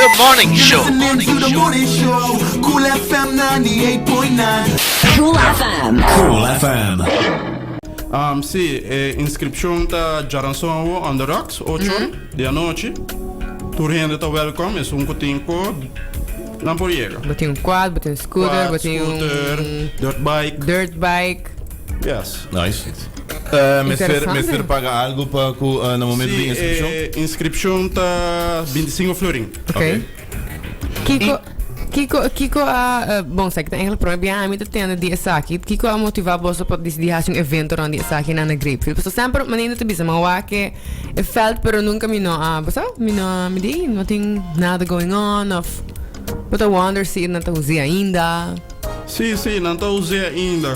The Morning Show. Listening to the morning show. Cool FM 98.9. Cool FM. Cool FM. Si, e inskripshon ta djaranson awo on the rocks, ocho or di anochi. Tur hende ta welkom, esun ku tin ko nan por yega. Bo tin un quad, bo tin un scooter, bo Quad, tin un scooter, dirt bike. dirt bike. Yes. Nice. Eh, mester, Interesante. mester paga algo pa ku eh, na momento di Si, inskripshon? e inskripshon ta 25 florin. Ok. Kiko, kiko, kiko a, eh, bon, sa ki ta eigenlijk prome biaha mi ta tende di esaki. Kiko a motiva boso pa disidi hasi un evento rond di esaki na na Grapefield? Pasobra semper manera ta bisa, mi a wak e e veld, pero nunca mi no a, bo sa, mi no a, mi di, no tin nada going on of bo ta wonder si nan ta uzi ainda. Sí, sí, nan ta us'é ainda.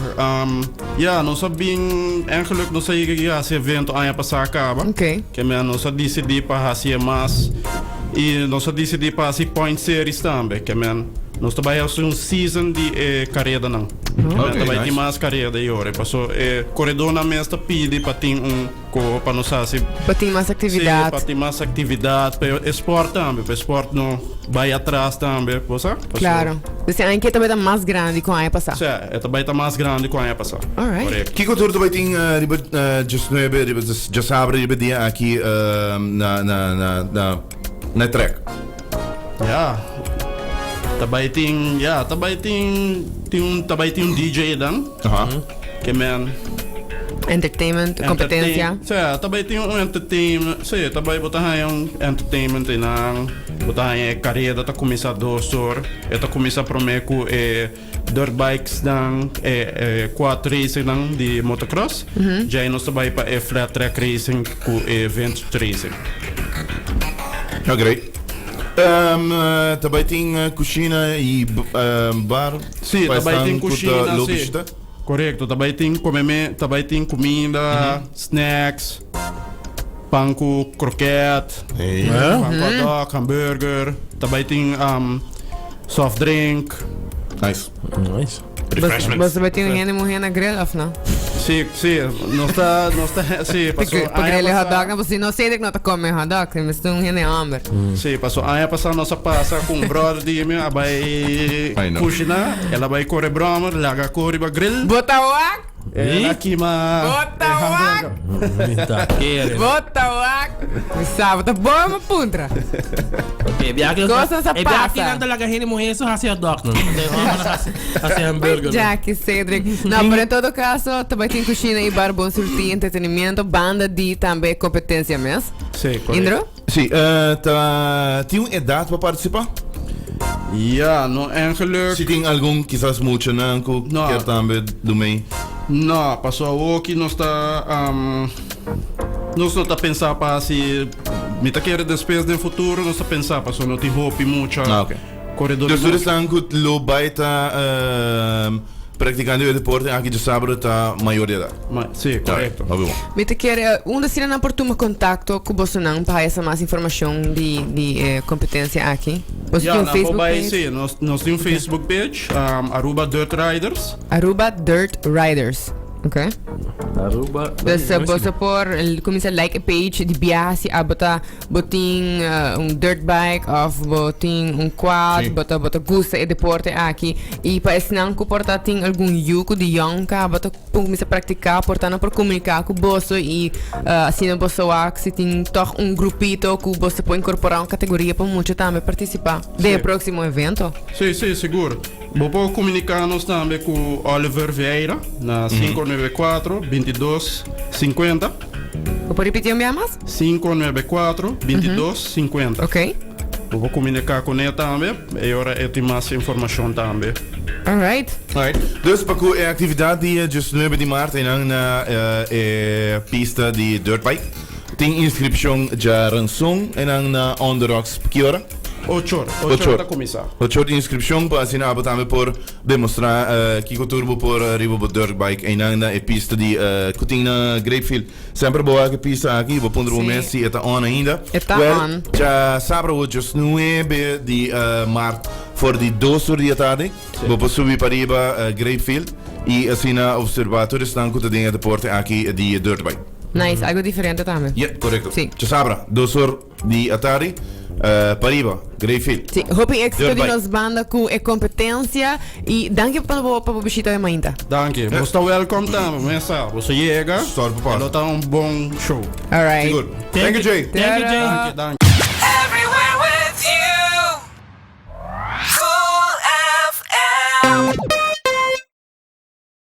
Ya, nos a bin, eigenlijk nos a yega di hasi evento aña pasá kaba. Ok. Ke men nos a disidí pa hasié mas i nos a disidí pa hasi point series tambe. Ke men nos ta bai hasi un season di e karedanan. Ke men ta bai tin mas kareda i ora. Paso e koredónan mes ta pidi pa tin un. Ko pa nos hasi. Pa tin mas aktividat. Sí, pa tin mas aktividat. Pa e sport tambe, pa e sport no bai atras tambe, bo sa? Paso. Klaro. Dus e aña aki e ta bai ta mas grandi ku aña pasá. Sí, e ta bai ta mas grandi ku aña pasá. Alright. Korekto. Kiko tur ta bai tin riba diesnuebe, riba djasabra riba e dia aki na na na na na e trek? Ya. Ta bai tin, ya, ta bai tin, tin un, ta bai tin un DJ dan. Aha. Ke men. Entertainment, competencia. Sí, ta bai tin un entertainment. Sí, ta bai bo ta haña un entertainment einan. Bo ta haña e kareda ta kuminsá dos or. E ta kuminsá promé ku e dirt bikes nan, e e quad racing nan di motocross. Djei nos ta bai pa e flat track racing ku e vintage racing. Ja, great. Ta bai tin kushina i bar Sí, pa ta bai esnan tin ku ta kushina, lo sí. bishita? Korekto, ta bai tin komeme, ta bai tin kuminda, snacks, pan ku kroket, pan ku hotdog, hamburger, ta bai tin soft drink. Nice. Nice. Refreshments. Boso bai tin un hende muhé na grill of no? Sí, sí, nos ta, nos ta, sí, paso Pa aña grill e pasá. hotdog, no, pasobra si no Cedric no ta come hotdog, si mester un hende homber. Sí, paso aña pasá nos a pasa ku un brother di mi a bai Ay, no. kushiná, el a bai kore bròmer, laga kore riba grill. Bo ta wak? El a kima Bo ta e wak? hamburger. Mi ta kere. Bo ta wak? Mi sa, bo ta bon pa puntra. E biaha Cosas a e biaha pasa. nan ta laga hende muhé so hasi hotdog nan. De homber hasi hasi hamburger. nan. Jackie, Cedric. No, pero en todo caso, ta bai tin cushina y bar bon surti, entretenimiento, banda di tambe competencia mes. Sí, correcto. Indro? Sí, eh, ta tin un edad pa participa? Ja, no eigenlijk. Si tin algun kisas muchanan ku No. kier tambe do mee? No, paso awoki nos ta um, nos no ta pensa pa hasi mi ta kere despues den futuro nos ta pensa paso no tin hopi mucha Ah, ok. koredor di Dus tur mucha. esnan ku lo bai ta ehm, praktikando e deporte aki djasabra ta mayor di edat. Ma, sí, korekto. Hopi bon. Mi ta kere unda asina nan por tuma kontakto ku bosonan pa haya sa mas informashon di di e kompetensia aki? Boso Ja, tin un nan por Facebook bai, page? sí, nos, nos tin un Facebook page, um, Aruba Dirt Riders. Aruba Dirt Riders. Ok. Aruba. Dus boso por kuminsá like e page di biaha si abo ta bo tin un dirt bike of bo tin un quad, Sí. bo ta bo ta gusta e deporte aki. I pa esnan ku por ta tin algun yu ku di yòn kaba ta kuminsá praktiká por ta nan por komuniká ku boso i asina boso wak si tin tòg un grupito ku boso por inkorporá un kategoria pa mucha tambe partisipá den e Sí. próksimo evento. Sí, sí, sigur. Bo por comunica nos tambe cu Oliver Vieira na 594 22 50. Bo por ripiti un bia mas? 594 22 50. Ok. Bo por comunica cu ne tambe e ora e tin mas informacion tambe. Alright. Alright. Dus pa cu e actividad di e 19 di maart einan na e pista di dirt bike tin inscripcion djaranson einan na On The Rocks ki ora? Ocho ora. Ocho ora ta kuminsá. Ocho ora di inskripshon pa asina abo tambe por demostrá kiko tur bo por riba bo dirt bike einan na e pista di ku tin na Grapefield. Semper bo wak e pista aki i bo puntra bo mes si e ta on ainda. E ta Wèl, on. djasabra awor djosnuebe di mart for di dos ora di atardi bo por subi pariba Grapefield i asina opservá tur esnan ku ta den e deporte aki di dirt bike. Nice, algo diferente tambe. Yeah, korekto. Si. Djasabra, dos or. Di atari. Pariba, Greyfield. Si, hopi éxito di di nos banda ku e kompetensia i danki pa bo pa bo bishita awe mainta. Danki. Bo sta welkom tambe, mesa. Bo sa yega, Sorry pa pasa. lo ta un bon show. Alright. Sigur. Thank you, Jay. Thank you, Jay. Danki, danki.